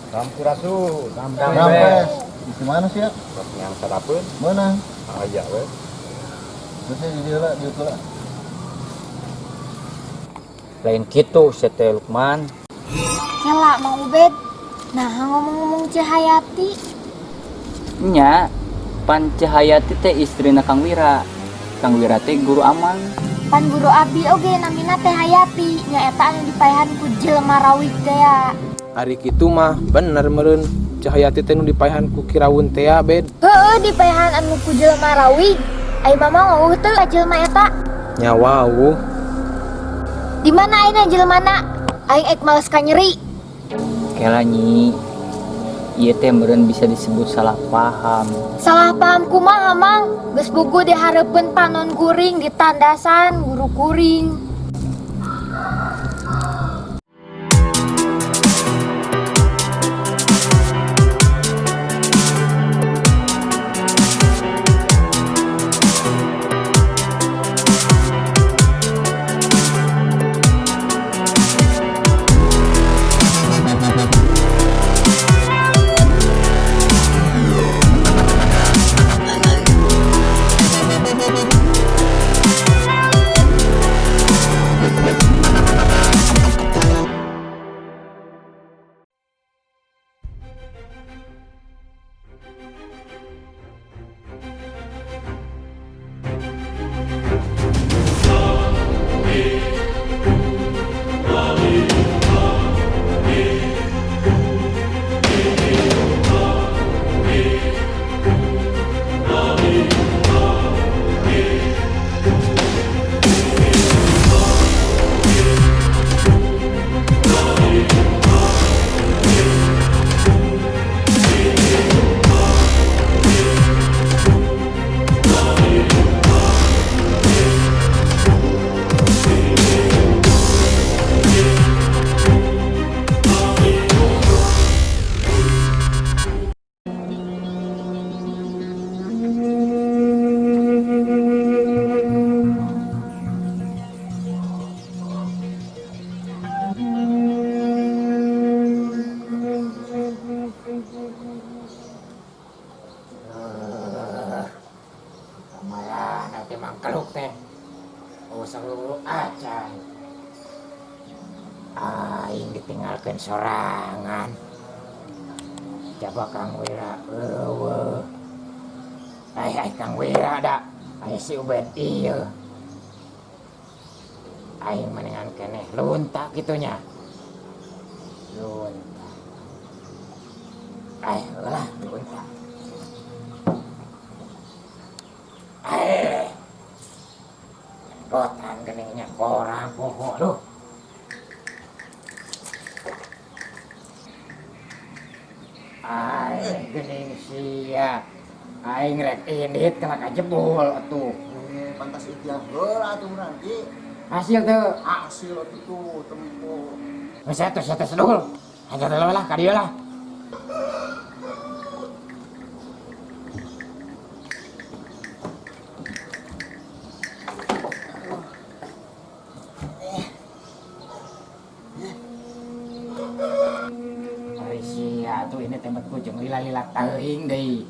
Sampurasun. Rampes. Di mana sih ya? Yang sarapeun Mana? aya we. Terusnya di dia lah, di itu lah. Lain kitu sia teh Lukman. Kela Mang Ubed. Nah, ngomong-ngomong Cahayati, Nya, pan Cahayati teh istrina Kang Wira. Kang Wira teh guru Amang. Pan guru abi oge namina teh Hayati, nyaeta anu dipaehan ku jelema rawig teh ya. Ari kitu mah bener meureun Cahayati teh nu dipaehan ku Kirawun teh ya, Bed. Heeh, dipaehan anu ku jelema rawig. Ai mama ngeueuh teu ka jelema eta? Nya wawuh. Di mana ayeuna jelemana? Aing ek males ka nyeri. Kela nyi, ieu teh meureun bisa disebut salah paham. Salah paham kumaha, Mang? Geus bugu di hareupeun panon kuring ditandasan guru kuring. Malah nanti mangkeluk teh. Oh, seluruh acan. Aing ditinggalkan sorangan. Coba Kang Wira eueuh. Ai ai Kang Wira da. Ai si Ubed ieu. Aing mendingan keneh lunta kitunya. Lunta. Ai lah lunta. Ai. Kotan geningnya korang poho lu. Aing gening sia. Aing rek indit kena kajebol atuh. Pantas ikhtiar heula atuh nanti. Hasil tuh. Hasil atuh tuh tempo. Geus atuh sia teh sedul. Hajar dulu lah ka dieu lah. Ari sia tuh ini tempat ku jeung lila-lila teuing deui.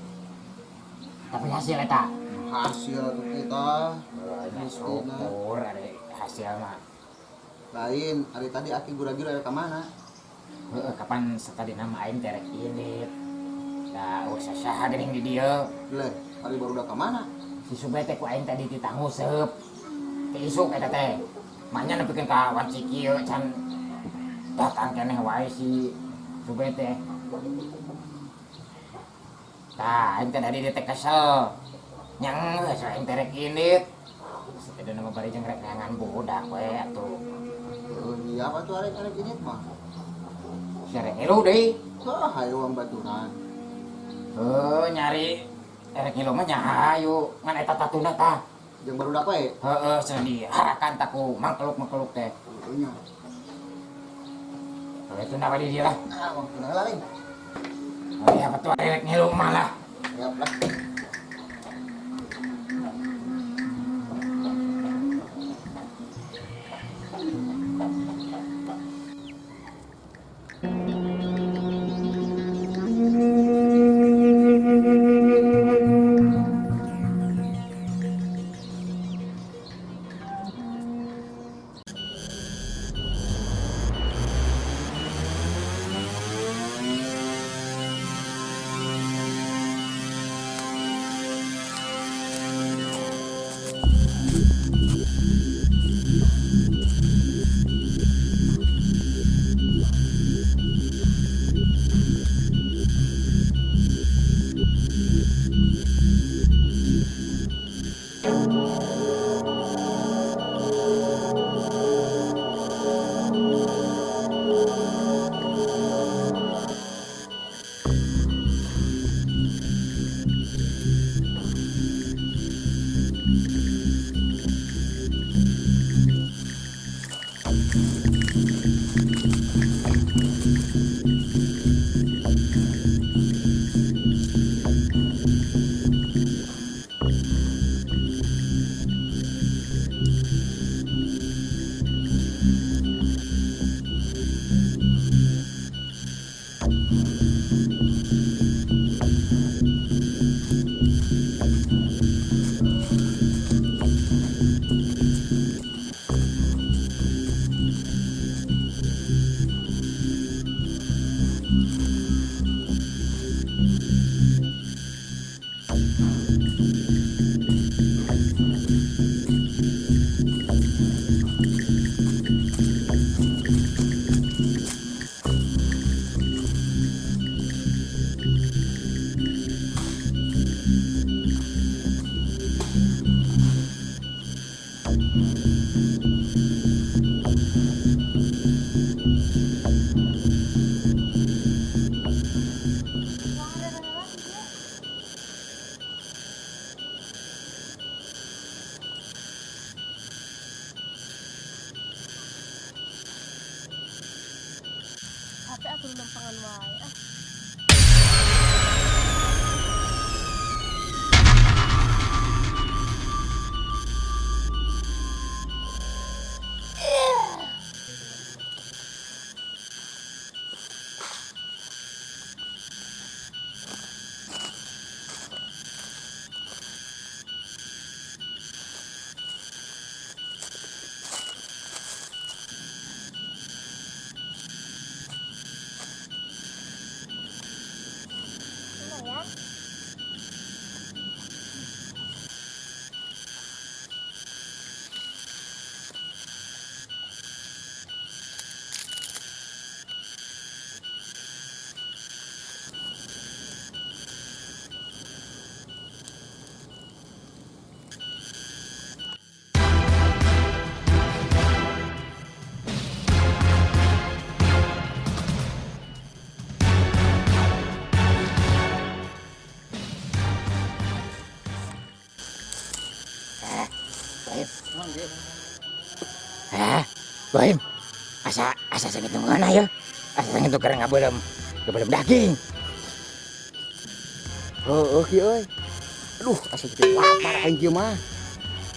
Tapi hasil eta. Hasil atuh kita. Ini syukur ari hasil mah. Lain, ari tadi aki gura-gura aya ka mana? Heeh, kapan satadi nama aing teh rek indit. Da usah saha geuning di dieu. Leh, ari barudak ka mana? Si Subet teh ku aing tadi ditanguseup. Teh isuk eta teh. Manya nepikeun ka wanci kieu can datang keneh wae si Subet teh. Tah, aing teh dari teh kesel. Nyang geus aing teh rek indit. Satadi nama bari jeung rek neangan budak we atuh. Oh, iya apa tuh arek-arek indit mah? Si rek ngilu deui. Wah, hayu wang baturan. Heuh, nyari erek ngilu mah nya hayu. Ngan eta tatuna tah. Jeung barudak we? Heeh, cenah diharakan tah ku mangkeluk-mangkeluk teh. Heuh nya. Heuh, tunda we di dieu lah. Ah, wang tunda heula lain. Oh iya, betul arek ngilu mah lah. Siap lah. Capek atuh lempangan wae ah. Lumayan. Bohim. Hah? Bohim. Asa asa sakitu ngeunah ya. Asa sakitu keur ngabeuleum ngabeuleum daging. Heueuh ki euy. Aduh, asa jadi lapar aing kieu mah.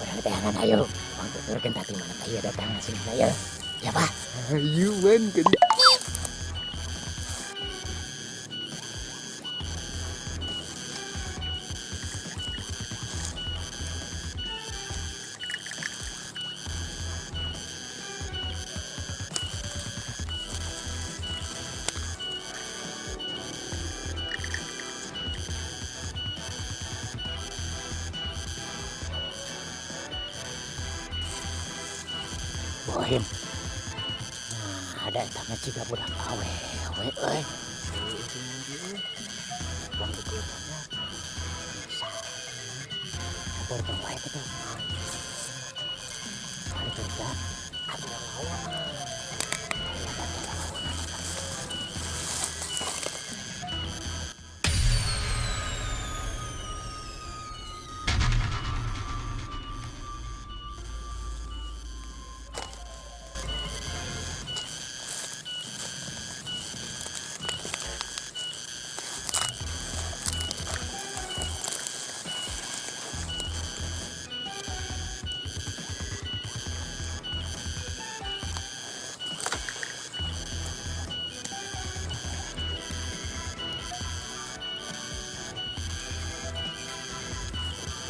Urang teangan ayo. Pang tuturkeun tadi mana teh datang sini ya. Ya, Pak. Hayu wen ke. Bohim. Nah, ada eta mah ciga budak awewe euy. Bang dikeluarnya. Sabar bang wae kitu. Hari kerja atuh lawan. Aya batur lawan.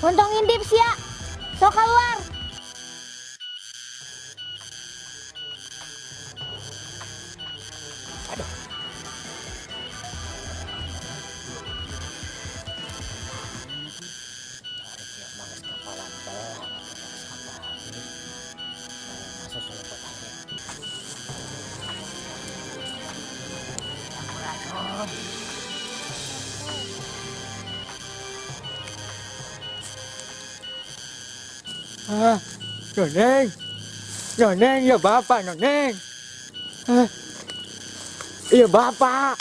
Montong ngintip sia. Sok keluar. Ah, Noneng. Noneng, ya bapak, Noneng. Ah, iya bapak.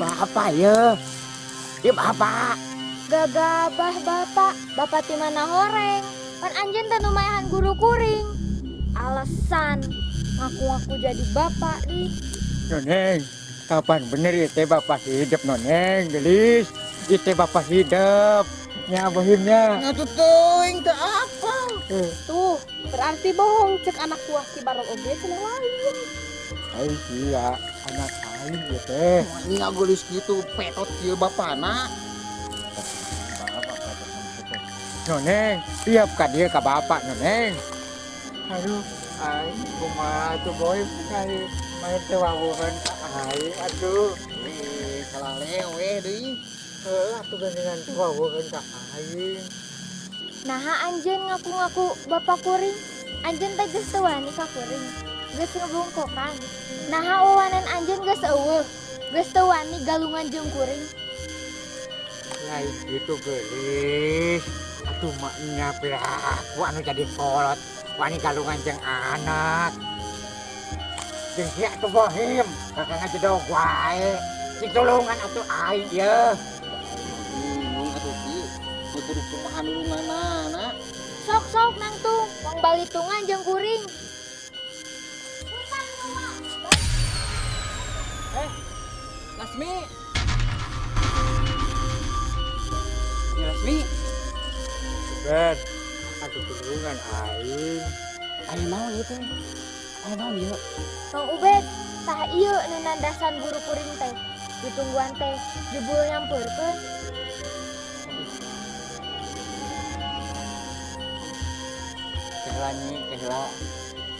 Bapak ya. Iya bapak. Gagabah bapak, bapak ti mana horeng? Pan anjeun teh nu maehan guru kuring. Alasan ngaku-ngaku jadi bapak di. Noneng, kapan bener ya teh bapak hidup Noneng, gelis. Itu bapak hidup. Nya bohimnya. Ngatu teuing teu apa. Tuh, berarti bohong cek anak buah Ki Barong oge cenah lain. Ai sia, anak aing ieu teh. Ini ngagelis kitu petot kieu bapana. Noneng, tiap ka dieu ka bapak Noneng. Aduh, aing kumaha tuh boy kali main teh wawuhan ka aing atuh. Eh, salah lewe deui. Heuh, atuh geuningan teh wawuhan ka aing. Naha anjeun ngaku-ngaku bapak kuring. Anjeun teh geus teu wani ka kuring. Geus ngebungkokan. Naha wawanan anjeun geus eueuh. Geus teu wani galungan jeung kuring. Lain gitu gelis. Atuh maknya piraku anu jadi kolot. Wani galungan jeung anak. Jeung sia atuh bohim, kakak ngajedog wae. Cing tulungan atuh aing ieu. Bingung atuh Ki. Nu kudu kumaha nulunganana. Sok-sok nangtung, wong balitungan jeung kuring. Lasmi. Ya Lasmi, Ben, atuh tulungan aing. aya naon ieu teh? Aya naon ieu? Mang Ubed, tah ieu nu nandasan guru kuring teh. Ditungguan teh jebul nyampeurkeun. Kehela nyi, kehela.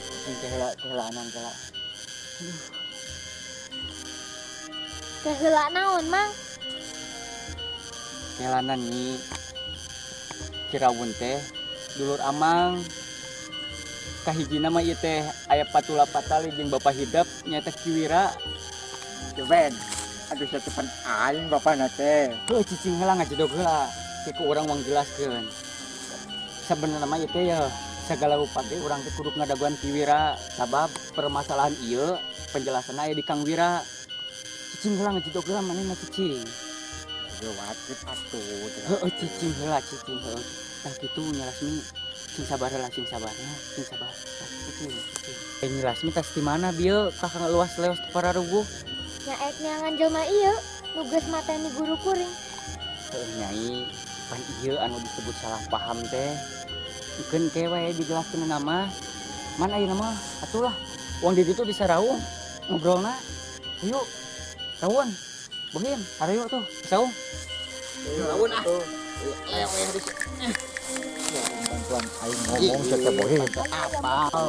Cing kehela, kehelaanan kehela. Keheula naon, Mang? Kehelanan nyi. Cirawun teh dulur amang. Kahijina mah ieu teh aya patula patali jeung bapak hidep nyaeta Ki Wira. Ben, aduh satepan aing bapana teh. Heuh cicing heula ngajedog heula. Ke ku urang wang jelaskeun. Sabenerna mah ieu teh ya sagala rupa ge urang teh kudu ngadaguan Ki Wira sabab permasalahan ieu penjelasanna aya di Kang Wira. Cicing heula ngajedog heula manehna cicing. Yo wajib atuh. Heuh cicing heula cicing heuh. Tah kitu Nyi Lasmi. Sing sabar heula sing sabarnya, sing sabar. Tah cicing cicing. Eh Nyi Lasmi tas di mana bieu kakak luas leos teu pararuguh? Nya ek neangan jelema ieu nu geus mateni guru kuring. Heuh Nyai, pan ieu anu disebut salah paham teh. Keun ke we dijelaskeun mah. Man ayeuna mah atulah. Wong di ditu disaraung ngobrolna. Hayu. Rawon. Bohim, hayu tuh, saung. Rawon ah. Lewe di Bantuan aing ngomong sia teh bohim. Apa?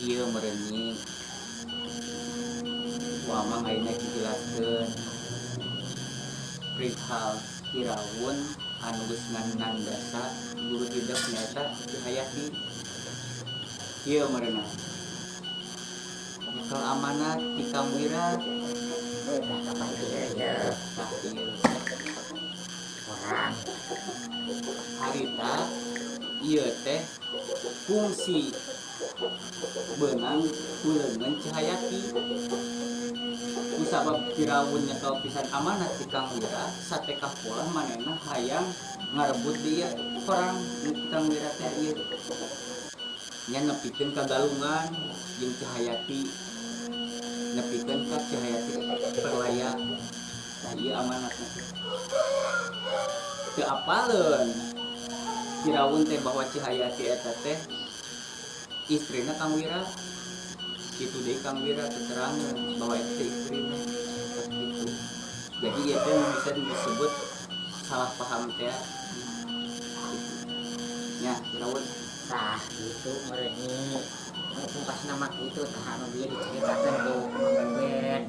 Ieu meureun nyi. Ku amang ayeuna dijelaskeun perihal Kirawun anu geus nandasa guru hidep nyaeta Ki Hayati. Ieu meureunna. Nyekel amanat ti Kang Wira. Udah kapan ieu ye? Tah ieu. Orang Harita Ieu teh fungsi beunang ku leungeun Cihayati. Kusabab Ki Rawun nyekel pisan amanat ti Kang Wira, satekah pola manehna hayang ngarebut deui perang nu ti Kang Wira teh ieu. Nya nepikeun ka Galungan jeung Cihayati, nepikeun ka Cihayati Perlaya. Tah ieu amanatna teh. Teu apaleun Ki Rawun teh bahwa Cihayati eta teh istrina Kang Wira. Kitu deui Kang Wira keterangan bahwa eta teh istrina gitu. Jadi ieu teh bisa disebut salah paham teh gitu. Nya Ki Rawun. Tah gitu meureun nyi. Nu pungkasna mah kitu tah anu bieu dicaritakeun ku Mang Ubed.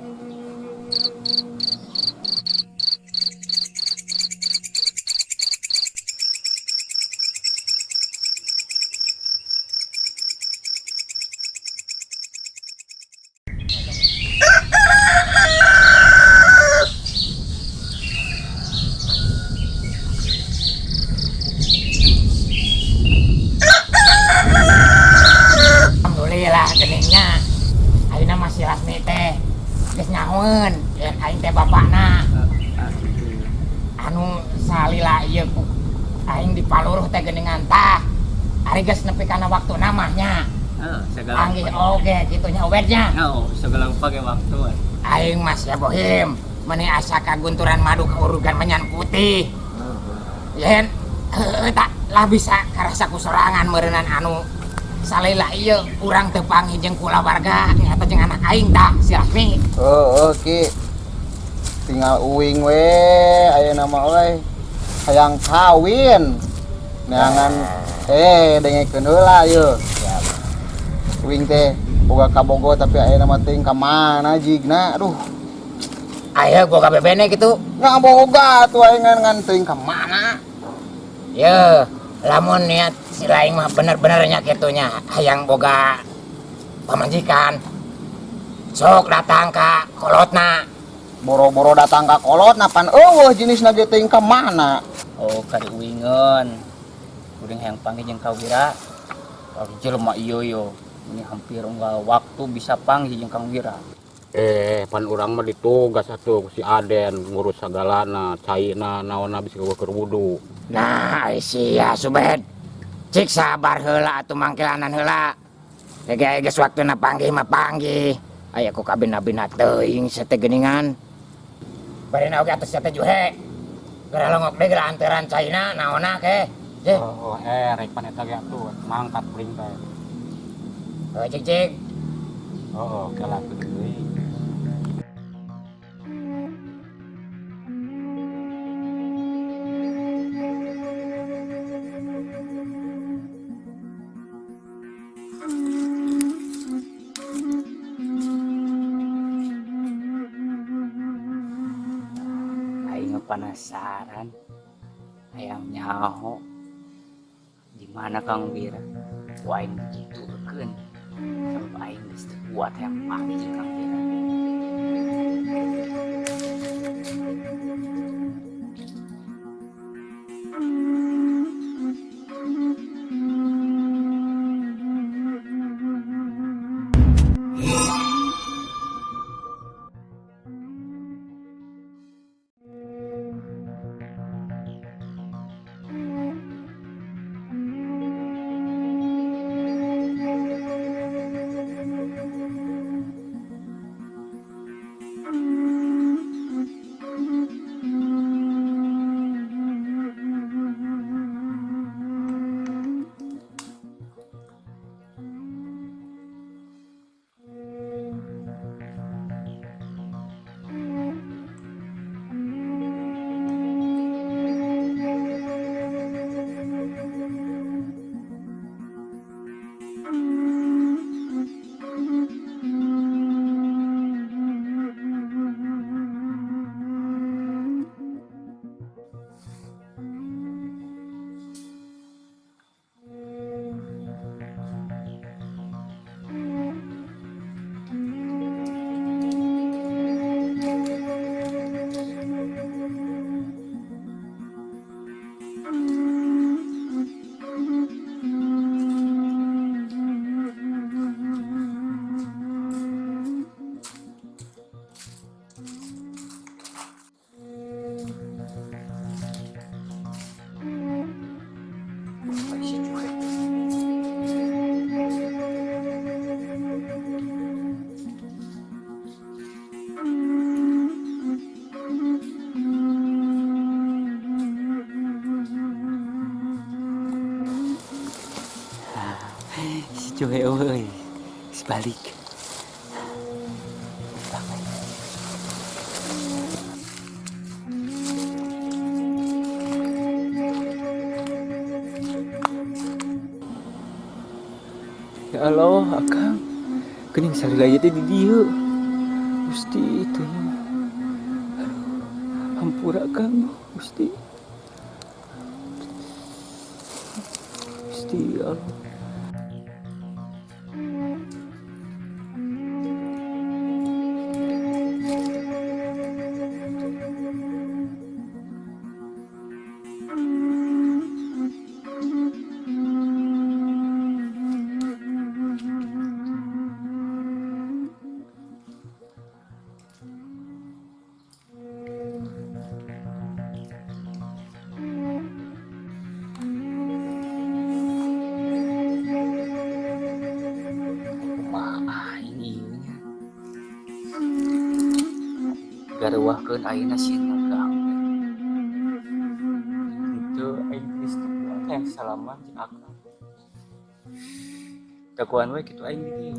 Alhamdulillah geningnya. Ayeuna mah si Lasmi teh geus nyahoeun yen aing teh bapakna. Anu salila ieu ku aing dipaluruh teh geuningan tah. Ari geus nepi kana waktuna mah nya. Heeh, segala Panggih oge kitu nya Ubed nya. Oh, segala rupa ge waktu. Aing mah sia bohim, meuni asa kagunturan madu kaurugan menyan putih. Yen heueuh tak lah bisa karasa ku sorangan meureunan anu salila ieu urang teu panggih jeung kulawarga nyata jeung anak aing tah si Lasmi. Heeh, Ki. Tinggal uing we ayeuna mah euy. Hayang kawin. Neangan dengekeun heula ieu. Uing teh boga kabogo tapi ayeuna mah teuing ka mana jigna. Aduh. Aya boga bebene kitu. Nggak boga atuh aing ngan teuing ka mana. Ye, lamun niat si laing mah bener-bener nya kitu nya hayang boga pamajikan. Sok datang ka kolotna. Boro-boro datang ka kolotna pan eueuh jenisna ge teuing ka mana. Oh, kari uingeun. Kuring hayang panggih jeung Kang Wira. Ari jelema ieu yo. Ini hampir unggal waktu bisa panggih jeung Kang Wira. Pan urang mah ditugas atuh ku si Aden ngurus sagalana, caina naonna bisa keur wudu. Nah, ai sia Subed. Cik sabar heula atuh mangkilanan heula. Ge geus waktuna panggih mah panggih. Aya ku kabina-bina teuing sia teh geuningan. Barina oge atuh sia teh juhe. Geura longok deui geura anteran caina naonna ke. Ye. Oh, rek pan eta ge atuh mangkat kuring teh. Oh, cik cik. Oh, oke lah tuh deui. Aing penasaran, hayang nyaho gimana Kang Wira. Wah, aing gitu eukeun. Sabab aing geus teu kuat hayang panggih jeung Kang Wira. Cuy euy. Geus balik. Ya Allah, Akang. Geuning salila ieu teh di dieu. Gusti teuing. Aduh, hampura Kang, Gusti. Gusti ya Allah. Kumaha aing ieu nya. Gareuwahkeun ayeuna sieun ngaganggu. Henteu aing geus teu kuat hayang salaman jeung Akang. Dagoan we kitu aing di dieu.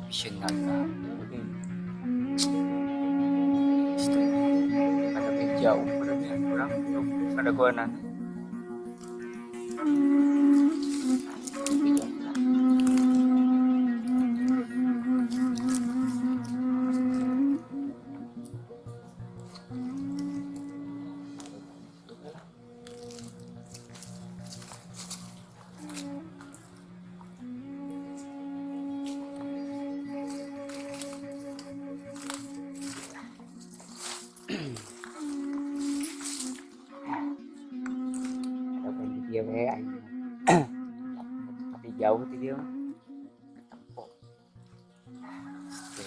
Tapi sieun ngaganggu deui. Geus teu kada teh jauh meureun nya urang untuk sadagoanana. Tapi jauh lah. Ada di dieu we aing. Tapi jauh ti dieu mah. Ketempo. Oke.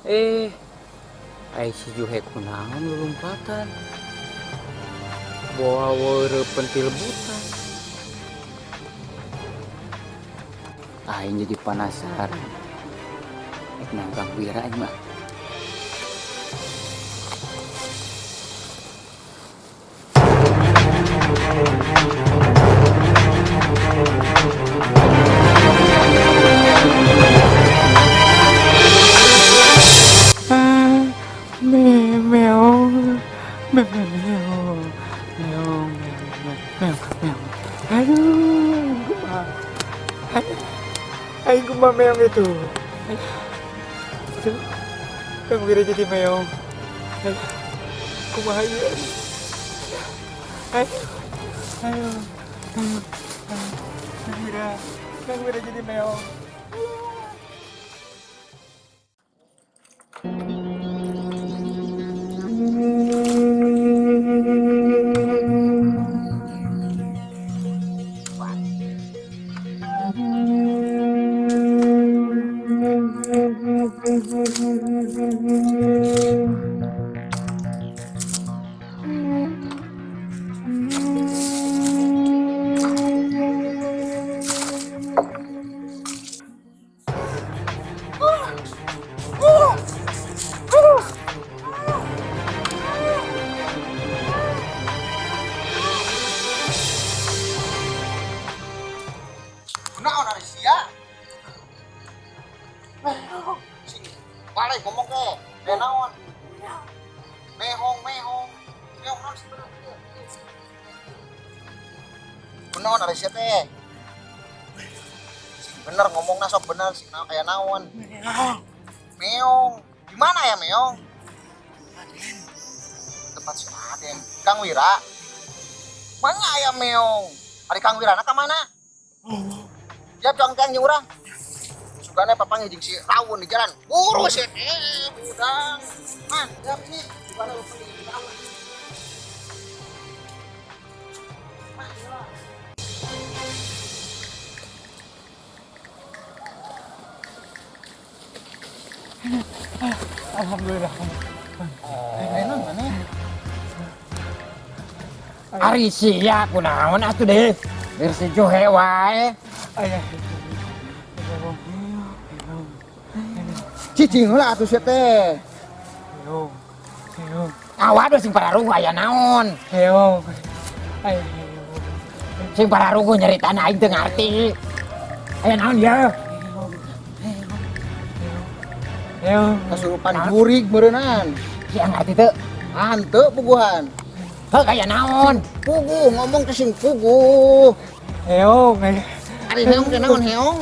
Eh, ai si Juhe kunaon lulumpatan. Bawa weureuh pentil butan. Aing jadi penasaran. Rek nangkang wira aing mah. Meong. Meong. Meong. Meong. Meong. Aduh, aing kumaha. Aing kumaha meong itu. Aduh, Kang Wira jadi meong. Kumaha ieu? Aduh, aduh, aduh, Kang Wira, Kang Wira jadi meong. Kunaon ari sia? Sing balik ngomong ke, eh naon? Mehong mehong. Mehong naon sebenarnya? Kunaon ari sia teh? Sing bener ngomongna sok bener sing naon aya naon? Meong. Di mana ya meong? Tempat si Aden. Kang Wira. Mana aya meong? Ari Kang Wirana ka mana? Siap cong kang jeung urang. Sugane papanggih jeung si Rawun di jalan. Buru sih budang. Man, siap ini sugane papanggih jeung si Rawun. Man, heula. Alhamdulillah. Enak mana? Ari sia kunaon atuh deh. Bir si Johe wae. Ayah. Cicing heula atuh sia teh. Heong. Heong. Awaduh sing pararuguh aya naon? Heong. Aya sing pararuguh nyaritana aing teu ngarti. Aya naon ya? Heong. Kasurupan jurig meureunnan. Sia ngarti teu? Hanteu puguhan. Heuh aya naon? Puguh ngomong teh sing puguh. Heong. Ari heong teh naon heong?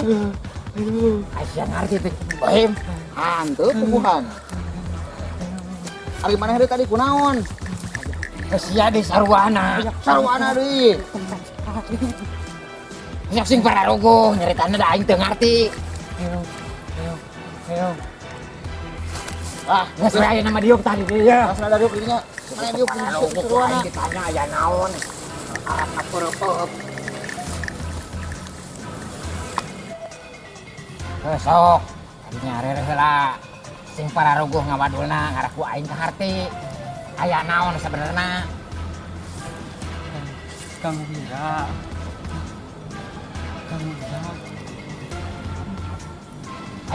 Aduh. Sia ngarti teu. Bohim. Hanteu puguhan. Ari maneh deui tadi kunaon? Sia di sarwana. Sarwana deui. Sia sing pararuguh nyaritana da aing teu ngarti. Heong. Heong. Heong. Ah, geus we aya nama diuk tadi deui ya. Geus ada diuk dinya. Mana diuk sarwana? Aing ditanya aya naon. Arab apeup-eup. Heuh sok. Tadinya areuh heula. Sing pararuguh ngawadulna ngarah ku aing kaharti. Aya naon sabenerna? Kang Wira. Kang Wira.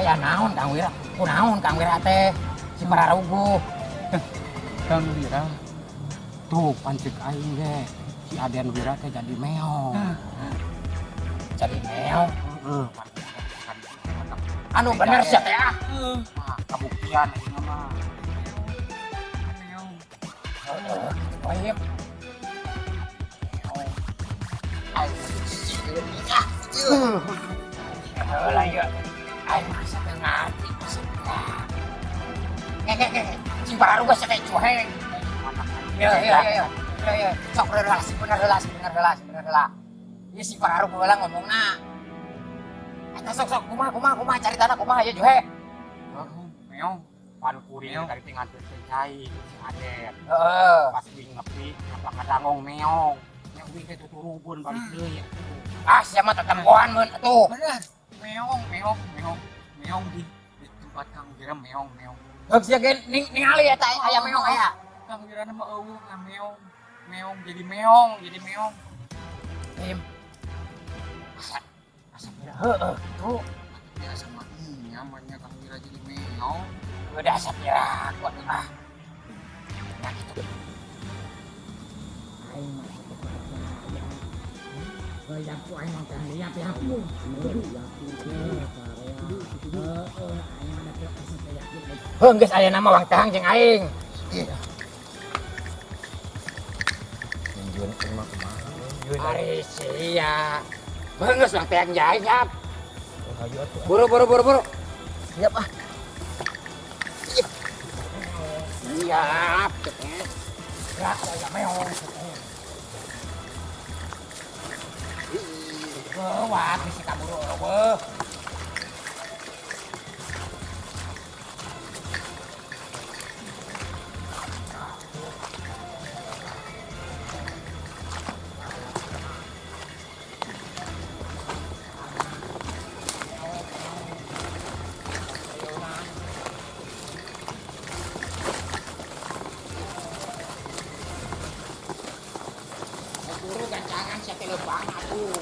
Aya naon Kang Wira? Kunaon Kang Wira teh? Sing pararuguh. Kang Wira. Tuh pancek aing ge. Si Aden Wira teh jadi meong. Jadi meong? Heeh. Anu bener sia teh ah. Kabuktian aing mah. Meong. Heeh, kitu wae. Heula ieu. Aing mah teu ngarti maksudna. Nge sing pararuguh sia teh cuhe. Ya ya ya. Ya ya, sok relasi bener heula, bener heula, bener heula. Ieu sing pararuguh heula ngomongna. Eta sok sok kumaha kumaha kumaha caritana kumaha ieu Juhe. Meong, pan kuring tadi teh nganterkeun cai si Aden. Heeh. Pas uing nepi apa kadangong meong. Nya uing teh tuturubun balik deui. Ah, sia mah tetempoan mun atuh. Bener. Meong, meong, meong. Meong di tempat Kang Wira meong, meong. Heug sia ge ningali eta aya meong aya. Kang Wira mah eueuh meong. Meong jadi meong, jadi meong. Im. Asa asa pira heueuh kitu. Biasa mah nyamannya Kang Wira jadi meong. Udah asa pira kuat ah. Nah kitu. Aing mah goyang ku aing mah teh liap ya. Heuh geus aya nama wang tehang jeung aing. Iya. Nyieun mah kumaha? Ari sia. Beungeus lah teang jayap. Buru buru buru buru. Siap ah. Siap. Ya, ya meong. Wah, bisi kaburu eueuh. Buru gancangan sia teh leumpang atuh.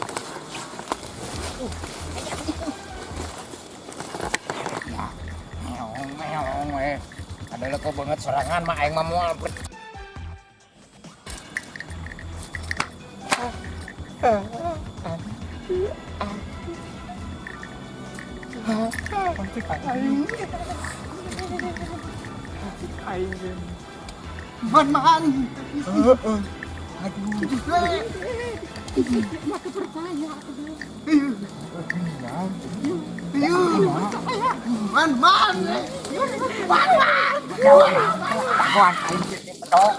Ya, meong meong we. Ada leko banget serangan mah aing mah moal. Man man. Aduh. Man man. Man man. Kawan aing teh pedok.